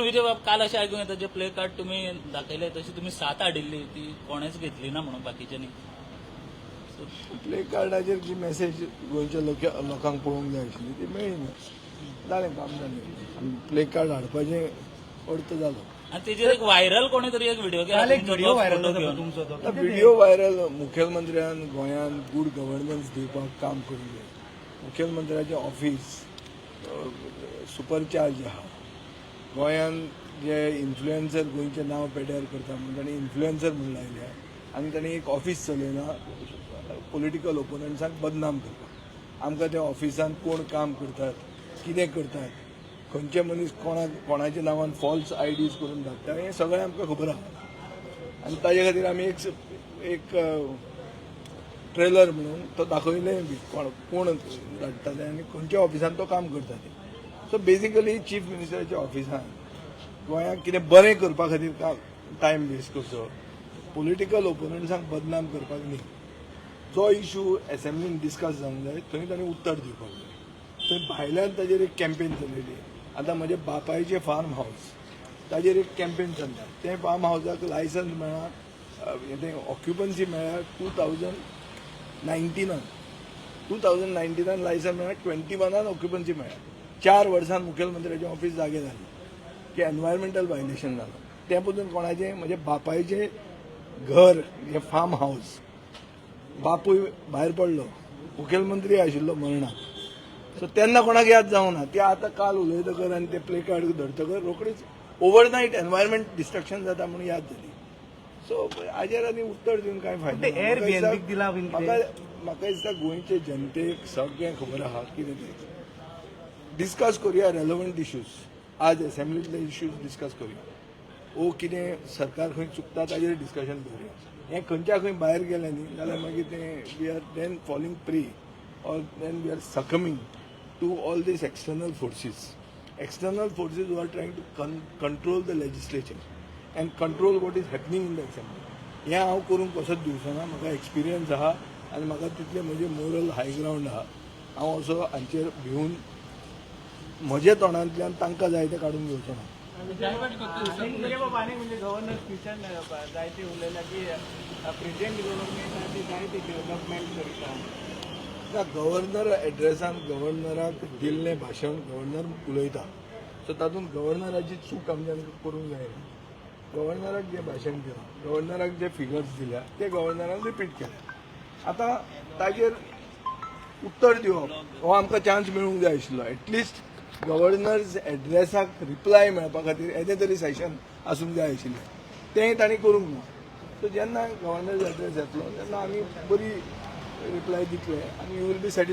विजय बाब, काल अशें आयकूंक येता, जे प्ले कार्ड तुमी दाखयले तशी तुमी सात हाडिल्ली, ती कोणेच घेतली ना म्हणून बाकीच्यांनी. प्ले कार्डाचेर जी मेसेज गोंयच्या लोकांक पळोवंक जाय आशिल्ली ती मेळ्ळी ना. जालें, काम जालें. प्ले कार्ड हाडपाचें अर्थ जालो. आनी तेजेर एक व्हायरल कोणी तरी एक व्हिडिओ केला काल एक तुमचो व्हिडिओ तो व्हायरल फोटो जाता घेवन. तुमचो तो. आतां व्हिडिओ व्हायरल, मुखेलमंत्र्यान गोंयांत गूड गव्हर्नन्स दिवपाक काम करूंक जाय. मुखेलमंत्र्याचें ऑफीस सुपरचार्ज आहा. गोंयांत जे इन्फ्लुएन्सर गोंयचें नांव पेड्यार करता म्हणून तांणी इन्फ्लुएन्सर म्हणून लायल्या आनी तांणी एक ऑफीस चलयलां पॉलिटिकल ओपोनंट्सांक बदनाम करपाक. आमकां त्या ऑफिसांत कोण काम करतात, कितें करतात, खंयचे मनीस कोणाक कोणाच्या नांवान फॉल्स आयडीज करून धाडटा, हें सगळें आमकां खबर आहा. आनी ताजे खातीर आमी एक एक ट्रेलर म्हणून तो दाखयलें बी, कोण कोण धाडटा ते आनी खंयच्या ऑफिसान तो काम करता ते. सो बेसिकली चीफ मिनिस्टराच्या ऑफिसान गोंयांक कितें बरें करपा खातीर काम टायम वेस्ट करचो, पॉलिटिकल ओपोनंट्सांक बदनाम करपाक न्ही. जो इशू एसेंब्लीन डिस्कस जावंक जाय, थंय तांणी उत्तर दिवपाक जाय. थंय भायल्यान ताजेर एक कॅम्पेन चलयली. आतां म्हज्या बापायचें फार्म हावस, ताजेर एक कॅम्पेन चल्ला. तें फार्म हावसाक लायसन्स मेळ्ळा, तें ऑक्युपन्सी मेळ्ळ्या 2019नान. 2019नान लायसन मेळ्ळा, 21नान ऑक्युपन्सी मेळ्ळ्या. 4 वर्सां मुखेलमंत्र्याचें ऑफिस जागें जालें की एनवायरमेंटल व्हायलेशन जालां. तें पसून कोणाचें, म्हज्या बापायचें घर हें फार्म हावस, बापूय भायर पडलो, मुखेलमंत्री आशिल्लो मरणाक. सो तेन्ना कोणाक याद जावना ते. आतां काल उलयतकर आनी ते प्ले कार्ड धरतकर रोखडीच ओवरनायट एनवायरमेंट डिस्ट्रक्शन जाता म्हणून याद जाली. सो हाजेर आनी उत्तर दिवन कांय फायदो ते ना. Air म्हाका दिसता- BNB क दिला बीन कितें? म्हाका म्हाका दिसता गोंयचे जनतेक सगळें खबर आहा कितें तें. डिस्कस करुया रेलेवंट इश्यूज. आज असेंब्लीतले इश्यूज डिस्कस करुया ओ कितें सरकार खंय चुकता ताजेर डिस्कशन करुया. हें खंयच्या खंय भायर गेलें न्ही जाल्यार मागीर तें we are then falling prey or then we are succumbing to all these external forces, external forces who are trying to control the legislature and control what is happening in the assembly. हें हांव करूंक कसोच दिवचो ना. म्हाका experience आहा आनी म्हाका तितलें म्हजें मोरल हाय ग्रावंड आहा. हांव असो हांचेर भिवन म्हज्या तोंडांतल्यान तांकां जाय तें काडून घेवचो ना. विजय बाबा, आनी म्हणजे गव्हर्नर स्पिचान जायते उलयला की प्रेझेंट गव्हर्नमेंट आनी जायते डेव्हलपमेंट करता. ना, गव्हर्नर एड्रेसान गव्हर्नराक दिल्लें भाशण गव्हर्नर उलयता, सो तातूंत गव्हर्नराची चूक आमच्यान करूंक जायना. गव्हर्नराक जें भाशण केलां, गव्हर्नराक जे फिगर्स दिल्या, ते गव्हर्नरान रिपीट केले. आतां ताजेर उत्तर दिवप हो आमकां चान्स मेळूंक जाय आशिल्लो. एटलिस्ट गव्हर्नर्स एड्रेसाक रिप्लाय मेळपा खातीर येदें तरी सेशन आसूंक जाय आशिल्लें. तेंय तांणी करूंक ना. सो जेन्ना गव्हर्नर्स एड्रेस येतलो तेन्ना आमी बरी रिप्लाय दितले आनी you will be satisfied.